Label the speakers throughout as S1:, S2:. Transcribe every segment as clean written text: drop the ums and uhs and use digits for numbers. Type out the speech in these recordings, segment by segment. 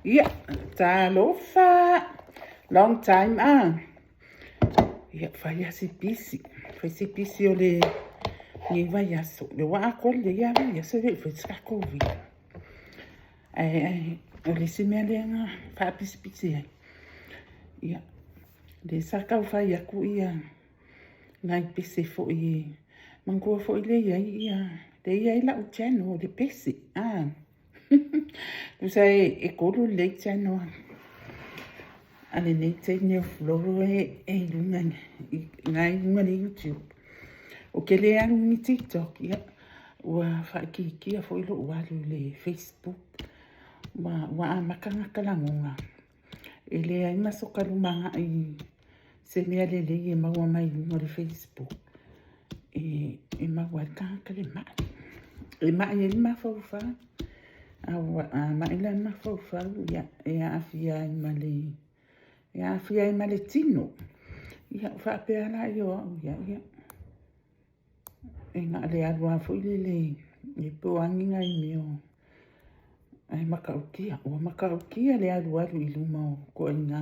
S1: Ia, talofa! Long time a! Ia, fai lava si pisi. Fai si pisi o lenei vaiaso. Lea ua atoa lelei lava vaiaso e le i faia se tatou video. Ae, ae, o le isi mea lea na faapisipisi ai, ia, lea sa tau fai atu ia nai pese foi e manatua foi lea i ai ia, lea e i ai lau channel o le pese, a. Tusa e tolu lelei channel a lenei teine o Floro e i luga na i luga le YouTube. Ou te le alu i ni TikTok, ia, ua faaitiitia foi lou alu i le Facebook. Ma ua amata ona ta lagona, e leai ma so ta lumanai i se mea lelei e maua mai luga o le Facebook e maua ai le tagata le mai. E mai ai le mafaufau. A mai la le mafaufau, ia, e aafia ai ma le, e aafia ai ma le tino. Ia, faapea lea o au ia, ia, e na o le alu lava foi lele e po o a ni nai mea o, ae matautia, ua matautia le alualu i luma o ituaiga,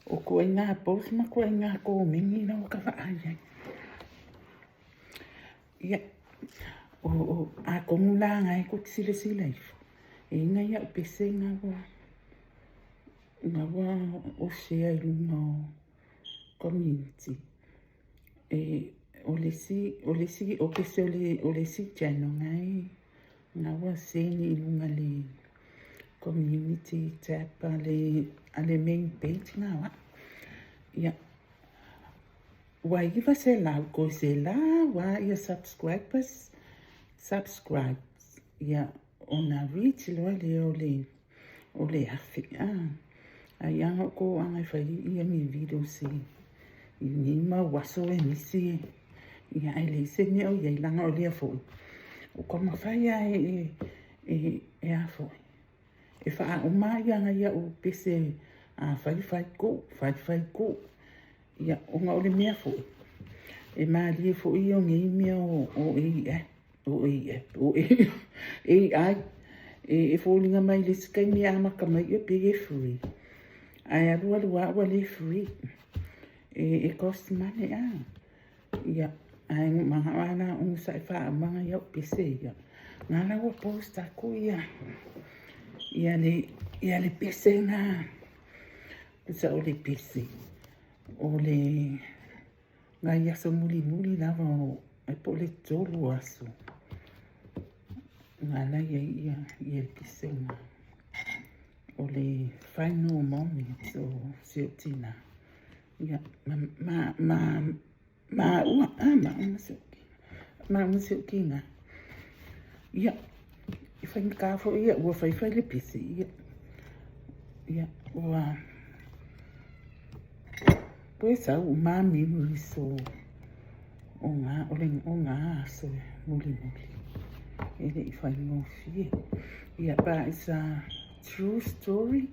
S1: o ituaiga post ma ituaiga komeni la ua ta vaai ai. Ia, atonu la na e tou te silasila ifo, e i ai nai au pese na ua, na ua ou share i luga o community. E, o le isi, o le isi, o pese o le, o le isi channel na e, na ua send i luga le community tab a le, a le main page na o au. Ia, ua 900 toe selau lava ia subscribers, subscribes. Ia, ona reach loa lea o le, o le 1000. Ai lava na outou aga e fai ia ni videos i nei mau aso e misi ia ae leai se mea o i ai leaga o lea foi ua taumafai lava e, e a foi, e faauma ia nai au pese a fai fai tuu, fai fai tuu. Ia, ona o le mea foi, e malie foi ia o nei mea o AI, o AI, o AI, e foliga mai le isi taimi e amata mai e pei e free, ae alu alu lava ua le free, e cost money a. Ia, ae manao lava la onosai faauma nai au pese ia, na la ua post atu ia, ia le, ia le pese na, tusa o le pese, o le nai aso mulimuli lava o, ai po o le 3 aso, na la i ai ia, ia le pese na, o le final moment o si ou tina. Ia, ma, ma, ma, maua, a, maua ma si ou tina, maua ma si ou tina. Ia, e faigata foi ia, ua faifai le pese, ia, ia, ua, ua sau uma memories o, o ngā, o le, o ngā aso e mulimuli. E le i faigofie. Ia, but it's a true story.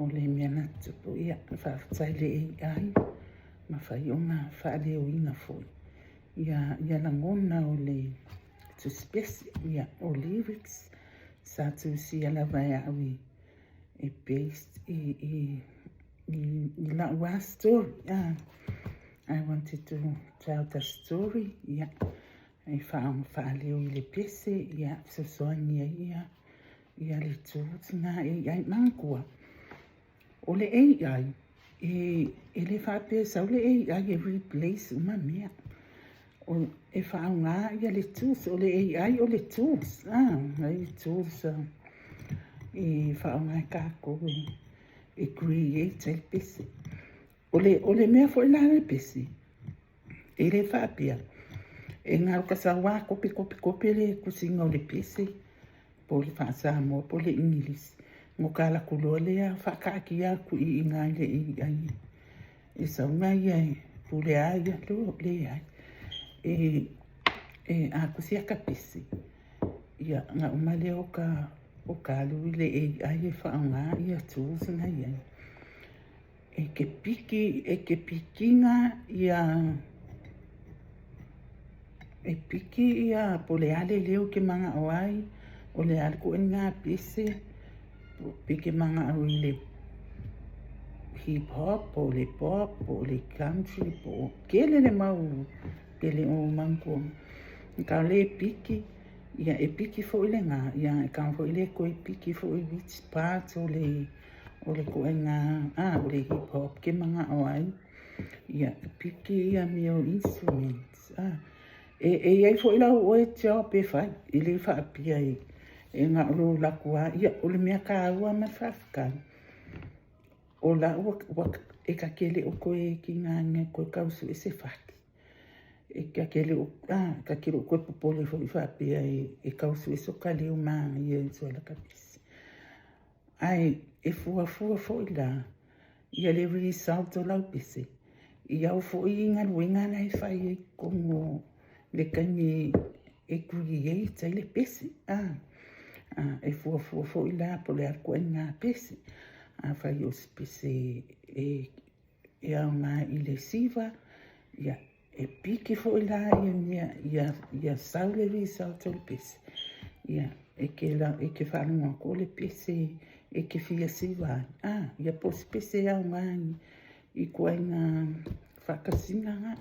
S1: O le mea na tupu, ia, faafetai i le AI, mafai ona faaleoina foi ia, ia lagona o le tusipese, ia, o lyrics sa tusia lava e au i, e based i, i, i, i lau lava story. I wanted to tell the story, ia, e faaleo i le pese, ia, fesoasoani ai ia, ia le tools na AI. Manatua, o le AI, e, e le faapea e sau le AI e replace uma mea. O, e faaaoga ia le tools, o le AI o le tools, ah, ai tools e faaaoga e tatou e, e create ai le pese. O le, o le mea foi la le pese, e le faapea, e na o ka sau lava kope kope kope le tusiga o le pese, po o le faa-Samoa po o le Igilisi, ona ta alu atu loa lea faataatia atu i ina i le AI e sau na ia e pule lava ia, leai. E, e a tusi ata pese, ia ona uma lea o ka, o ka alu i le AI e faaaoga ia tools na e i ai. E te piki, e te pikina ia, e piki ia po o le a le leo e te manao ai, o le a le ituaiga pese, Pe e te manao i le hip hop po o le pop po o le country po o tele le mau e le o manatua. E ka le piki, ia e piki foi lena, ia e tago foi lea e toe piki foi which part o le ituaiga o le hip hop e te manao ai. Ia piki ia mea o instruments. E i ai foi lau oe job e fai, e le faapea e na o lou alu atu lava. Ia, o le mea taua ma le faafetai, o lau e ta te le o toe tigaina e toe tau sue se fati. E ta te le o toe popole foi faapea e tau sue so ta leo manaia e uso ai la ta pese. Ae e fuafua foi la ia le result o lau pese i au foi i galuega la e fai ai i totonu o le taimi e create ai le pese. E fuafua foi la po o le a le ituaiga pese. Afai o se pese e aoga i le siva, ia e piki foi la ia mea ia sau le result o le pese. Ia e te faalogo atu o le pese e te fia siva ai. Ia po o se pese e aoga i ituaiga faatasiga na.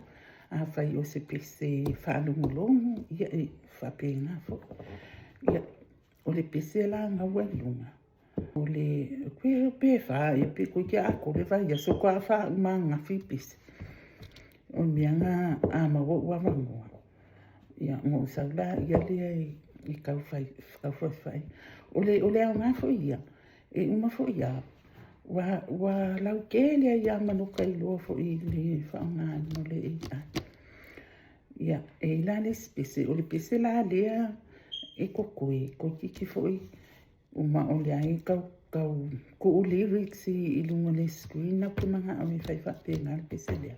S1: Afai o se pese faalogologo, ia e faapena foi. Ia, o le pese la na ua i luga, o le pe 4 ea pe toeitiiti atoa le vaiaso faatoa faauma ananafi pese. O le mea na a maua ou avanoa, ia ona ou sau laia lea e tau faifai. O le aoga foi ia, e uma foi lava, ua lautele ai lava ma lota iloa foi i le faaaogaina o le AI. Ia, e i ai la le isi pese, o le pese la lea e totoe, toeitiiti foi uma o lea e tau tuu lyrics i luga o le screen, ou te manao e fai faapena le pese lea.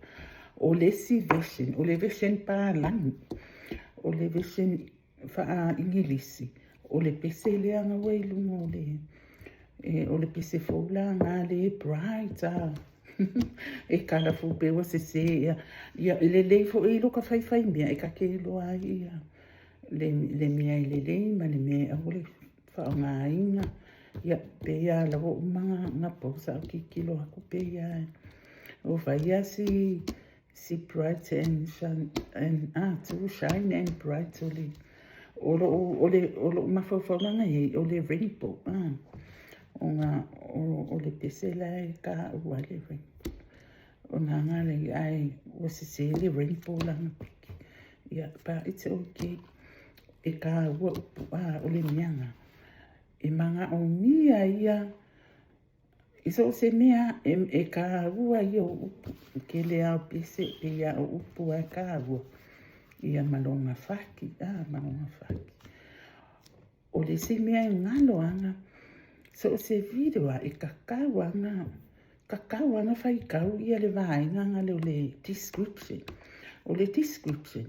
S1: O le isi version, o le version palagi, o le version faa-Igilisi, o le pese lea na ua i luga o le o le pese fou la na le bright a e colourful pe ua sese ea. Ia, e lelei foi lo ka faifai mea e ta te iloa ai ia le mea e lelei ma le mea e aua le faaaogaina. Ia, pei lava o la ua uma ona post a o tilotilo atu pei lava ua fai lava si bright and shine and too shine and bright o le o lou mafaufau la na i ai o le rainbow ona o le pese la e taua ai le rainbow. O nā le ai ua sese le rainbow lana piki. Ia, but it's okay. E taua upu o le mea na. E manaomia ia i so o se mea e taua ia o upu. Tele lava o pese e pei o upu e taua. Ia ma lona faki, ma lona faki. O le isi mea e galo ana, so o se video a e kakau ana faitau ia le vaega na le o le description. O le description,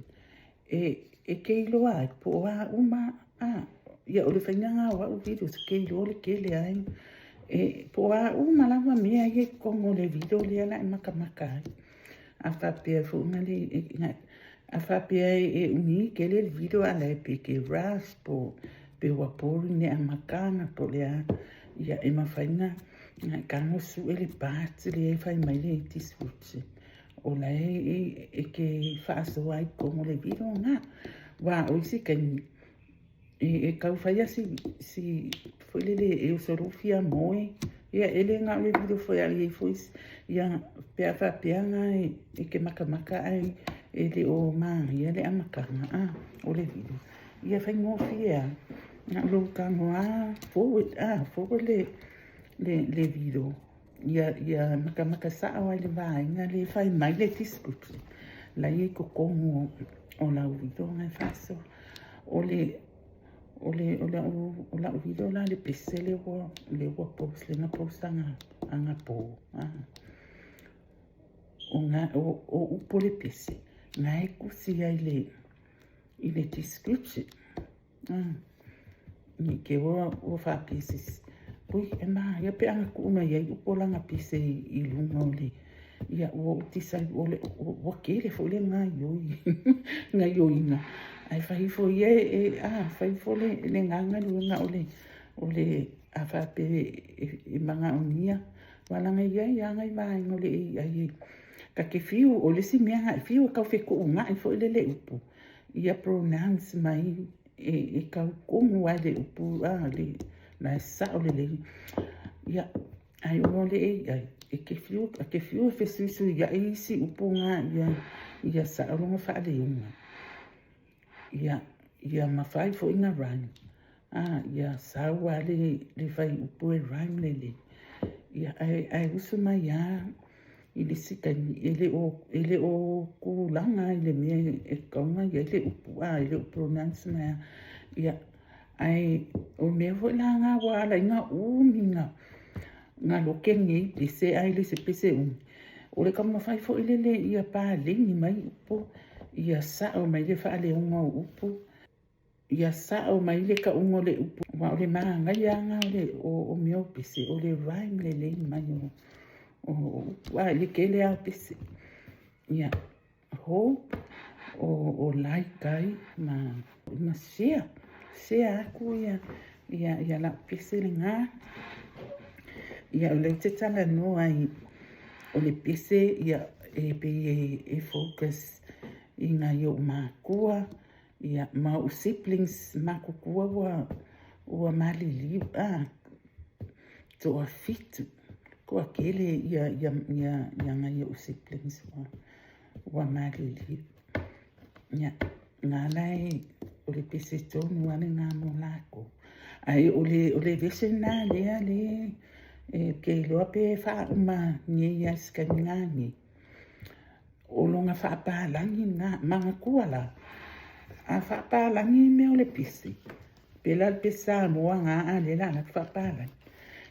S1: e te iloa ai po o a uma, ia o le faiga na o au video, se ke iloa le tele ai, e po o a uma lava mea ia i totonu o le video lea la e matamata ai. A faapea foi na le, a faapea e umi tele le video a la e pe te rush po pe ua boring le amataga po o le a, ia e mafai na e tago sue le part lea e fai mai le description. O la e te faasoa ai i totonu o le video na. Aua o isi taimi, e tau faia si foi lele e oso lou fia moe. Ia, e le na o le video foi a i ai foi ia pe a faapea na e te matamata ai e le o manaia le amataga o le video. Ia faigofie lava, na o lou tago lava forward, forward le video. Ia matamata sao ai le vaega lea e fai mai le description. La e i totonu o lau video na e faasoa. O lau video la le pese lea ua post, lea na post anapo. O upu o le pese, na e tusi ai i le description. Ni ke ua faapea se isi, ui e manaia pe ana tuu mai ai upu o lana pese i luga o le, ia ua ou decide ua tele foi le gaioiga. Ae fai ifo ia e fai ifo lena galuega o le A faapea e magaogia, aua leaga e i ai lava nai vaega o le AI ta te fiu, o le isi mea na e fiu e tau fetuunai foi lele upu ia pronounce mai e tau tonu lava i le upu a la e sao lelei. Ia, ae ona o le AI, e te fiu, e te fiu e fesuisuiai isi upu na ia sao lona faaleoga. Ia mafai foi ona rhyme. Ia sau lava le fuaiupu e rhyme lelei. Ia, ae usu mai lava i le isi taimi, e le o tulaga i le mea e tatau ona i ai le upu, e le o pronounce mai lava. Ia, ae o mea foi la na ua ala ai ona umi ona loke lenei pese ae le o se pese umi, o le taumafai foi lele ia paleni mai upu, ia sao mai le faaleoga o upu, ia sao mai le tauga o le upu, aua o le manaia lava lena o mea o pese, o le rhyme lelei mai o upu, i le tele lava o pese. Ia, hope o like ai ma share, share atu ia lau pese lena. Ia, o lea ou te talanoa ai o le pese ia, e pei e focus i nai ou matua, ia, ma ou siblings matutua ua maliliu, toafitu, toatele ia nai ou siblings ua maliliu. Ia, na ala e o le pese tonu lava lena mo latou. Ae o le version lena lea le e ke iloa pe faauma nei lava i se taimi nanei. O lona faapalagi lena. Manatua la, a faapalagi mea o le pese, pe la le pese Samoa na a lea o le a alu atu faapalagi.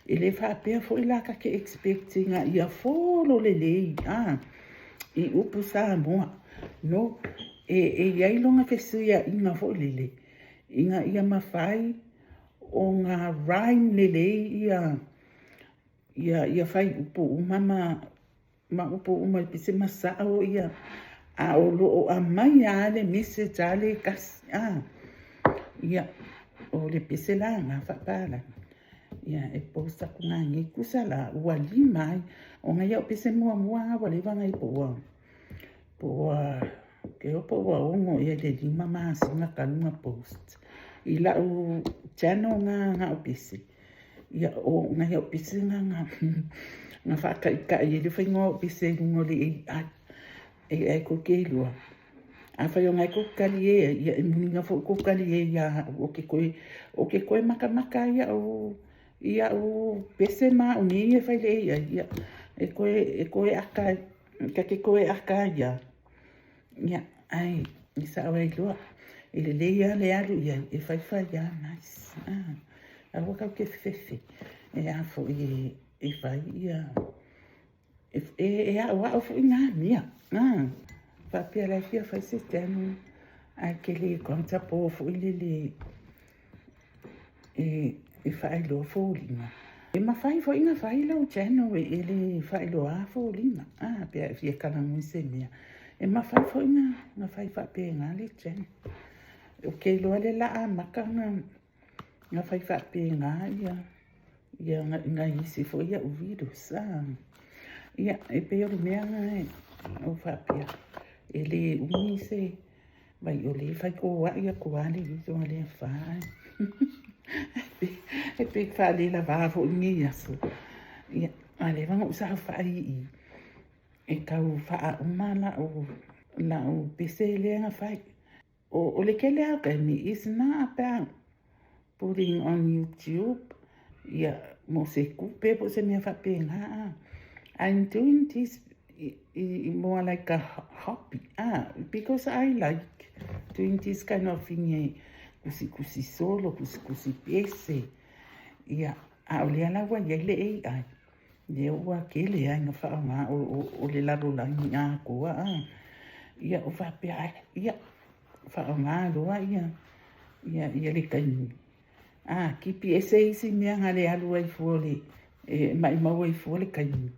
S1: E le faapea foi la ta te expect ina ia follow lelei i upu Samoa. No, e i ai lona fesuiaiga foi lele, ina ia mafai ona rhyme lelei ia fuaiupu uma ma upu uma i le pese ma sao ia, a o lo o aumai lava le message lava lea e tasi. Ia, o le pese la na faapalagi. Ia, e post atu nanei. Tusa la, ua 5 ai. O nai au pese muamua lava ua leva ona i po ua, ke po ua 6 ea i le 5 masina talu ona post. I lau channel na o pese. Ia, o nai au pese na faataitai ai le faiga o pese i luga o le AI. AI kou te iloa. Afai o ngai kou talie ai, ia e muliga foi kou talie ia au. O ke koe makamaka ai au i au pese ma au nei e fai le AI. Ia, e koe aka, ka te koe aka ia. Ia, ai, i sao ai loa. E lelei lava le alu i ai, e faifai lava nice. Aua kau te fefe. E a foi e fai ia, e aoao foi nā mea. Faapea la e fia fai se channel, ae ke le comfortable foi lele e faailoa foliga. E mafai foi ona fai lau channel e le faailoa foliga. Pe a e fia talanoa i se mea. E mafai foi ona fai faapena le channel. Ou te iloa lea o le a amata ona fai faapena ia nai isi foi au videos. Ia, e pei o le mea lena o faapea, e le umi se vai o le fai toa'i atu lava le video a le afa. E pei faalelavā foi lenei aso. Ia, a leva ona ou saofai i i, e tau faauma lau pese lea na fai. O le tele lava o taimi, is not about putting on YouTube, ia, mo se tupe po o se mea faapena. I'm doing this more like a hobby, because I like doing this kind of thing e kusikusi solo, kusikusi pese. Ia, a o lea la ua i ai le AI, lea ua tele ai na faaaoga o le lalolagi atoa. Ia, o faapea ai, ia, faaaoga loa ia le taimi. Kipi ese isi mea na le alu ai fua o le, e maumau ai fua le taimi.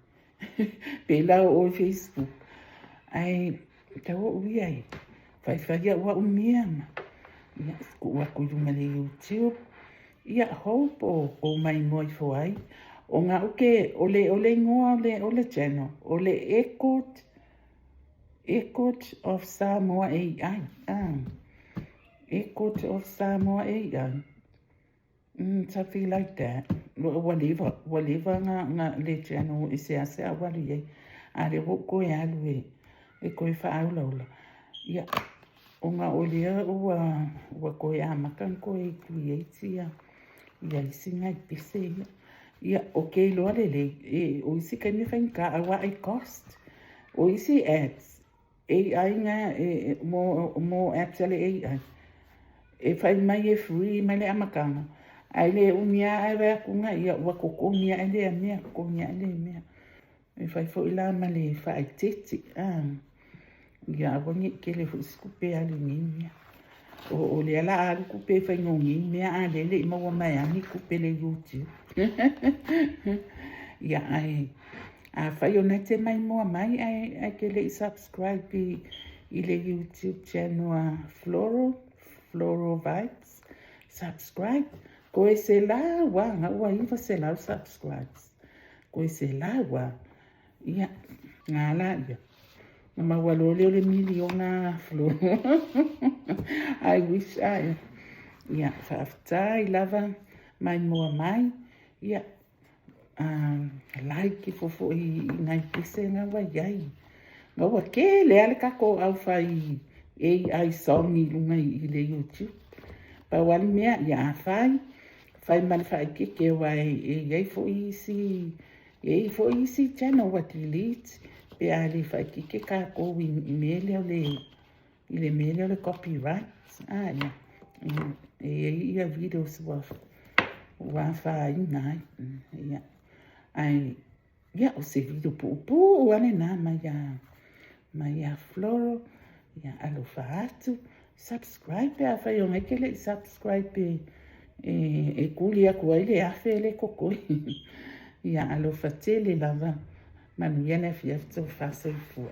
S1: Pe la o oe Facebook. Ae tau ou ia e faifai au au mea ma. Ia, tuu atu i luga le YouTube. Ia, hope o ou maimoa ifo ai. O ga'u ke, o le, o le igoa o le, o le channel, o le Echoed, Echoed of Samoa AI. Ah, Echoed of Samoa AI. Something like that. Ua leva, ua leva nga, nga le channel e seasea ou alu i ai. A lea ua ou toe alu e, e toe faaulaula. Ia, ona o lea ua, ua toe amata ona toe create ia, ia isi nai pese ia. Ia, ou te iloa lelei, e, o isi taimi e faigata aua e cost. O isi ads, AI na, e, mo, mo apps a le AI, e fai mai e free mai le amataga, ae le umi lava ae vaai atu na ia ua totogi ae lea mea, totogi ae lea mea. E fai foi la ma le faaeteete, a, ia aua ne i tele foi se tupe e alu i nei mea. O, o lea la a alu tupe e faiga o nei mea, a lea e le i maua mai lava ni tupe i le YouTube. Ia, ae afai o lena e te maimoa mai ae, ae te le i subscribe i, i le YouTube channel a Floral, Floral Vibes, subscribe. Toe selau lava, na ua 900 subscribes. Toe selau lava. Ia, na ala ia. Na maua loa lea o le miliona Flo. I wish I. Ia, faafetai lava, maimoa mai. Ia, like ifo foi i nai pese na ua i ai. Na ua tele lava le tatou au fai AI song i luga i le YouTube. Pau lava le mea, ia a fai, fai ma le faaeteete aua e i ai foi isi E i ai foi isi channel ua delete pe a le faaeteete tatou i mea lea o le i le mea lea o le copyright. A ia, e i ai ia videos ua ua afaina ai. Ia, ae ia o se video puupuu lava lena mai ia mai ia Floro. Ia alofa atu, subscribe pe afai o nai ke le i subscribe e, e, e kuli aku ai le afe le totoe. Ia alofa tele lava, manuia le afiafi tofa soifua.